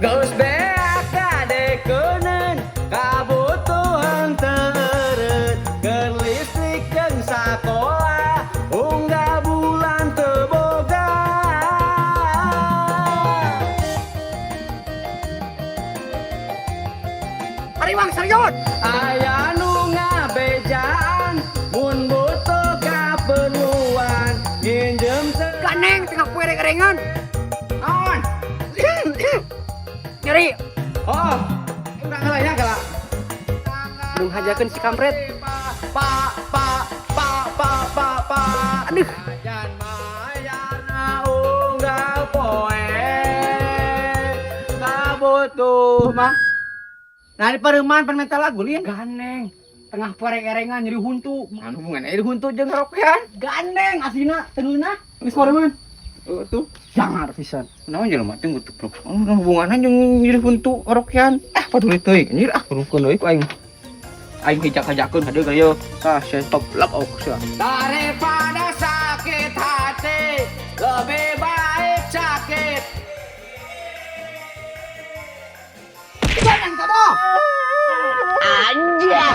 Geus beak kadekeuneun kabutuhan teu eureut. Keur listrik jeung sakola unggal bulan teu boga. Hariwang serius. Aya nu ngabejaan mun butuh kaperluan nginjem teu Ganeng tengah poe reng-rengan. Naon? Nyeri. Oh, urang heula nya kala. Nu hajakeun si kampret. Pa pa pa pa pa pa. Aduh. Jajan mayarna unggal poe. Kabutuh mah. Nah, di pareuman pan minta lagu lian. Ganeng. Tengah poe reng-rengan nyeri huntu. Anu hubungan air huntu jeung rokean. Gandeng asina teungeunah. Geus pareuman. Oh, tuh. Jangar pisan. Naon jelema teh gutupluk. Oh, hubunganna jeung nyeri huntu rokean. Ah, paduli teuing. Anjir ah, kurukeun deui ku aing. Aing hijak-hajakeun hadeung ka ieu. Tah, sia top lap ok sia. Daripada sakit hati, lebih baik sakit. Ganeng todoh. Anjay.